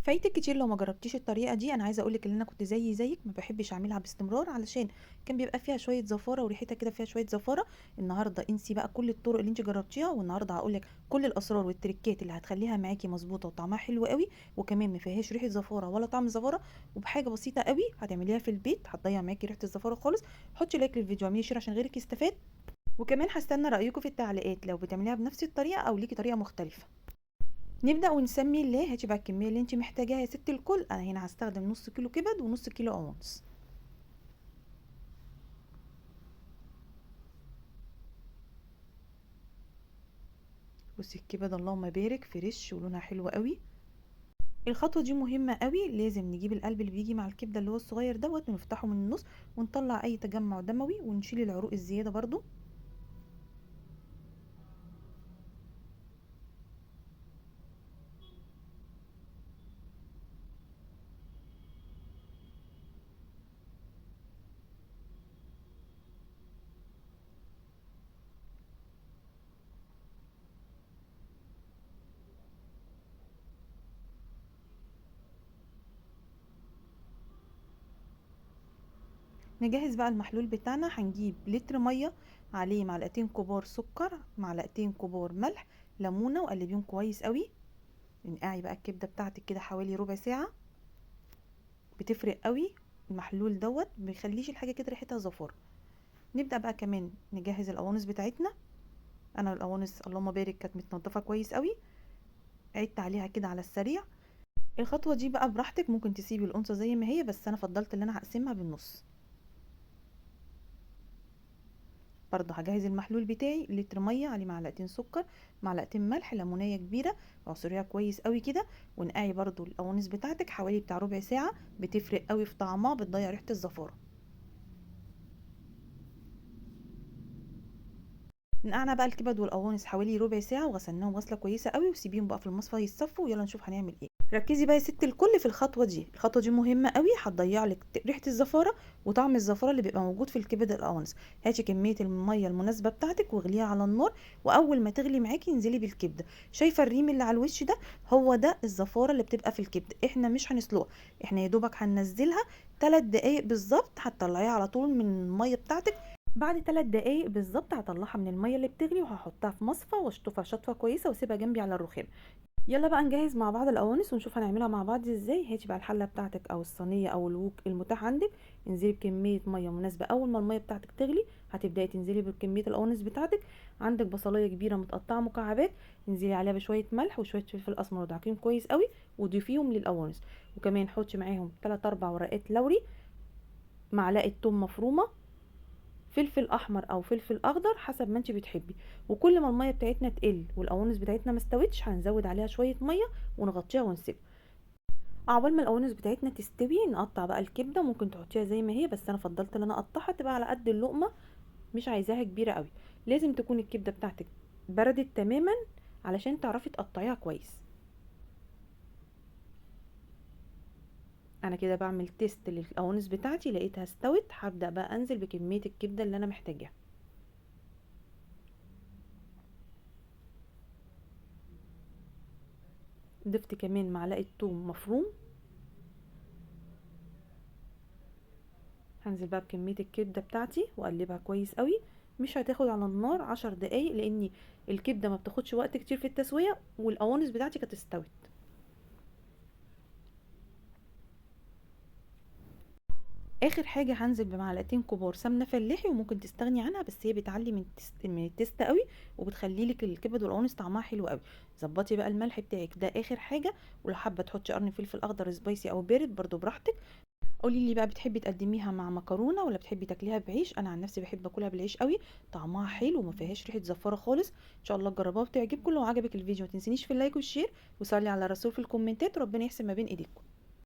فايتك كتير لو ما جربتيش الطريقة دي. انا عايزه اقولك ان انا كنت زي زيك ما بحبش اعملها باستمرار علشان كان بيبقى فيها شوية زفاره وريحتها كده فيها شوية زفاره. النهارده انسي بقى كل الطرق اللي انت جربتيها، والنهارده هقولك كل الاسرار والتريكات اللي هتخليها معاكي مظبوطة وطعمها حلو قوي، وكمان ما فيهاش ريحه زفاره ولا طعم زفاره، وبحاجة بسيطة قوي هتعمليها في البيت هتضيع معاكي ريحه الزفاره خالص. حطي like للفيديو، اعملي share عشان غيرك يستفاد، وكمان هستنى رايكم في التعليقات لو بتعمليها بنفس الطريقة او ليكي طريقه مختلفة. نبدأ ونسمي الله. هاتي بقى الكمية اللي انت محتاجاها يا ست الكل. انا هنا هستخدم نص كيلو كبد ونص كيلو قوانص. بصي الكبد اللهم بارك fresh ولونها حلو قوي. الخطوة دي مهمة قوي، لازم نجيب القلب اللي بيجي مع الكبدة اللي هو الصغير دوت ونفتحه من النص ونطلع اي تجمع دموي ونشيل العروق الزيادة برضو. نجهز بقى المحلول بتاعنا. هنجيب لتر مية عليه معلقتين كبار سكر، معلقتين كبار ملح، ليمونه، وقلبيهم كويس قوي. انقعي بقى الكبده بتاعتك كده حوالي ربع ساعة، بتفرق قوي المحلول دوت، ما بيخليش الحاجة كده ريحتها زفاره. نبدا بقى كمان نجهز القوانص بتاعتنا. انا القوانص اللهم بارك كانت متنضفه كويس قوي، عدت عليها كده على السريع. الخطوة دي بقى براحتك، ممكن تسيبي القنصه زي ما هي، بس انا فضلت ان انا هقسمها بالنص. برضه هجهز المحلول بتاعي، لتر مية عليه معلقتين سكر، معلقتين ملح، ليمونيه كبيرة، اعصريها كويس قوي كده، ونقعي برضه القوانص بتاعتك حوالي بتاع ربع ساعة، بتفرق قوي في طعمها، بتضيع ريحه الزفاره. نقعنا بقى الكبد والقوانص حوالي ربع ساعة وغسلناهم غسله كويسة قوي، وسيبيهم بقى في المصفى يتصفوا. ويلا نشوف هنعمل ايه. ركزي بقى يا ست الكل في الخطوة دي، الخطوة دي مهمة قوي، هتضيع لك ريحه الزفاره وطعم الزفاره اللي بيبقى موجود في الكبد القوانص. هاتي كمية المية المناسبة بتاعتك واغليها على النار، واول ما تغلي معاكي انزلي بالكبده. شايفه الريم اللي على الوش ده؟ هو ده الزفاره اللي بتبقى في الكبده. احنا مش هنسلقها، احنا يا دوبك هننزلها 3 دقايق بالظبط، هتطلعيها على طول من المية بتاعتك. بعد 3 دقايق بالظبط هطلعها من المية اللي بتغلي وهحطها في مصفى واشطفها شطفه كويسة واسيبها جنبي على الرخام. يلا بقى نجهز مع بعض القوانص ونشوف هنعملها مع بعض ازاي. هاتي بقى الحلة بتاعتك او الصينية او الوك المتاح عندك، انزلي بكمية مية مناسبة. اول ما المية بتاعتك تغلي هتبداي تنزلي بكمية القوانص بتاعتك. عندك بصلايه كبيرة متقطعه مكعبات، انزلي عليها بشوية ملح وشوية فلفل اسمر ودعكيهم كويس قوي وضيفيهم للقوانص. وكمان حطي معاهم 3 4 ورقات لوري، معلقه توم مفرومه، فلفل احمر او فلفل اخضر حسب ما انت بتحبي. وكل ما المية بتاعتنا تقل والقوانص بتاعتنا ما استوتش هنزود عليها شوية مية ونغطيها ونسيبها. عقبال ما القوانص بتاعتنا تستوي نقطع بقى الكبده. ممكن تحطيها زي ما هي، بس انا فضلت ان انا اقطعها تبقى على قد اللقمة، مش عايزاها كبيرة قوي. لازم تكون الكبده بتاعتك بردت تماما علشان تعرفي تقطعيها كويس. انا كده بعمل تيست للقوانص بتاعتي، لقيتها استوت هبدا بقى انزل بكمية الكبده اللي انا محتاجاها. ضفت كمان معلقه توم مفروم. هنزل بقى بكمية الكبده بتاعتي واقلبها كويس قوي. مش هتاخد على النار 10 دقايق لان الكبده ما بتاخدش وقت كتير في التسوية، والقوانص بتاعتي كانت استوت. اخر حاجة هنزل بمعلقتين كبار سمنه فلاحي، وممكن تستغني عنها بس هي بتعلي من ال taste قوي وبتخلي لك الكبد والقوانص طعمها حلو قوي. ظبطي بقى الملح بتاعك ده اخر حاجة، ولو حابة تحطي قرن فلفل اخضر spicy او بارد برضو براحتك. قولي لي بقى بتحبي تقدميها مع مكرونه ولا بتحبي تاكليها بعيش؟ انا عن نفسي بحب اكلها بالعيش قوي، طعمها حلو وما فيهاش ريحه زفاره خالص. ان شاء الله تجربوها وتعجبكم. لو عجبك الفيديو ما تنسينيش في ال like وال share، وصلي على الرسول في الكومنتات، وربنا يحسن ما بين ايديكم.